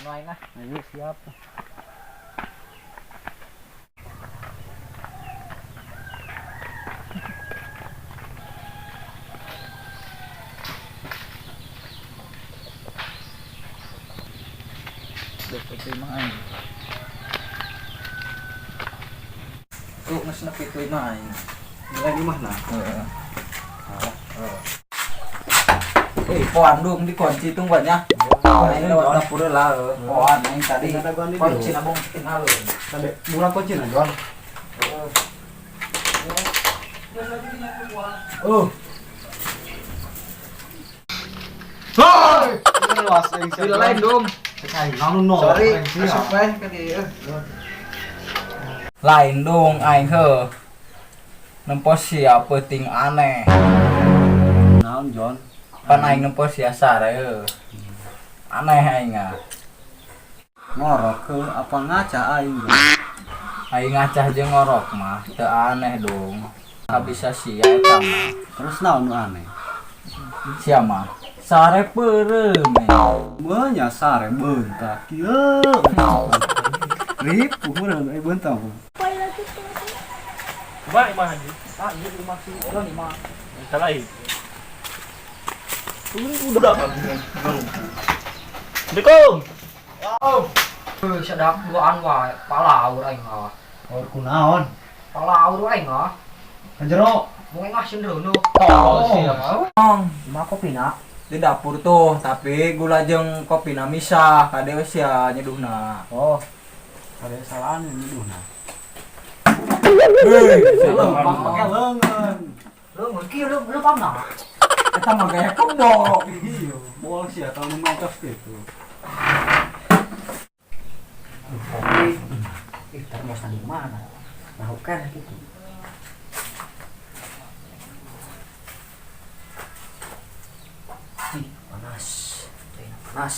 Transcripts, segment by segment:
Lain lah. Ayo siap. Duh, itu mah aing. Tuh, geus nepi tuh imah aing. Nilai di mana? Heeh. Eh, poan dong dikunci tungguan ya. Aing lewat dapur lah, poan aing tadi. Kunci nabung tinggal. Tadi murah kunci nah, Jon. Oh. Hoi! Luas aing. Lain dong. Aing naon no. Sorry, asup we ka dieu. Lain dong aing heuh. Nempo sia peuting aneh. Naon, Jon? Pan aing nempo sia sare heuh. Aneh aing ah. Ngorok ke apa ngaca aing? Aing ngacah jeung ngorok mah teu aneh dong. Bisa sia eta mah. Terus naon nu aneh? Sia mah sare peureum. Meunya sare beuntak kieu. Ripuh urang euy beuntak. Kumaha imah anjing? Ah, ieu imah si Jon imah. Salah ieu. Udah kan. Assalamualaikum. Heuh, sedap duaan wae, palaur aing mah. Or kunaon? Palaur aing mah. Ka jero. Mung aing cenderono. Oh, sia. Imah kopina. Di dapur tuh, tapi gula jeung kopina misah, kade we sia nyeduhna. Oh. Ada kesalahan nyeduhna. Heuy, Pakai leungeun. Lu kieu lu lu pamna. Eta mah gaya kebo. Iya, bol sia kalau nu matos gitu. Kopi. Ih, termosna di mana? Nah, kan gitu. Ih, panas. Panas.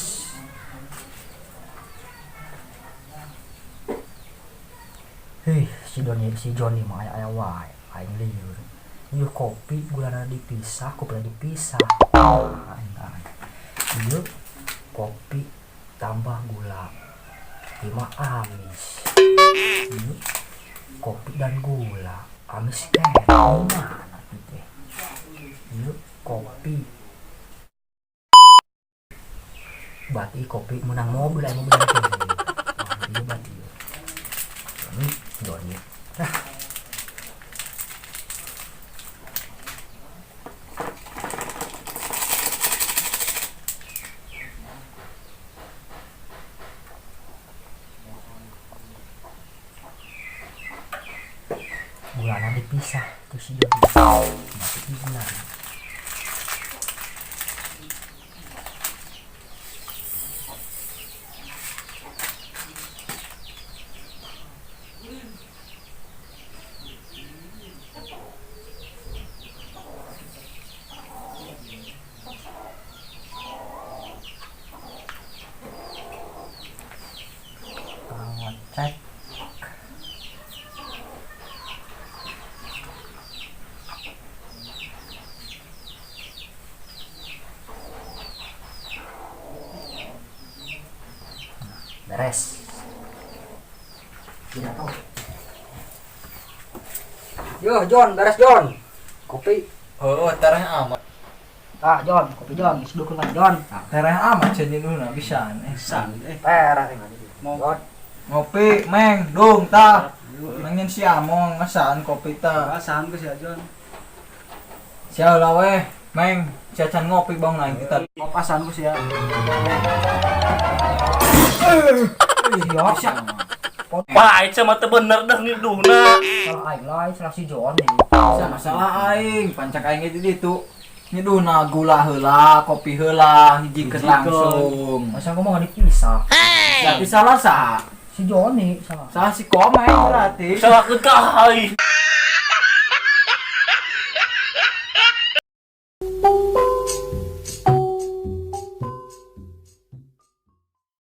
Hei, si Doni mah aya wae, aing lieur. Ieu kopi gulana dipisah, kopina dipisah. Aing aing. Ieu kopi tambah gula. Ieu mah amis. Ieu kopi dan gula, amis teh. Mana teh? Ieu kopi. Berarti kopi menang mobil, aing mobil teh. Wah, ieu berarti. Ini Doni. Nah. Gulana dipisah terus si Doni. Berarti gulana. Ngecek. Beres. Tidak tahu. Yo, John, beres John. Kopi. Oh, tereh amat. Ah, John, kopi John, seduhkeun kan John. Ah, tereh amat cenah nyeduhna pisan. San eh Tereh aing mau John. Ngopi, meng, dung tah. Nangin si Among ngesaan kopi tah. Asahan ke sia John. Sia lah weh, meng, sia can ngopi bang lain kita. Asahan ku sia. Iya. Pak, aing mah teu bener dah nyeduhna. Salah aing lah, salah si John nih. Sama salah aing, pancak aing itu ditu. Nyeduhna gula heula, kopi heula, hijikeun langsung. Masa ngomong nggak dipisah? Berarti salah saha? Si Joni salah. Salah si Komeng berarti. Salahkeun ka aing.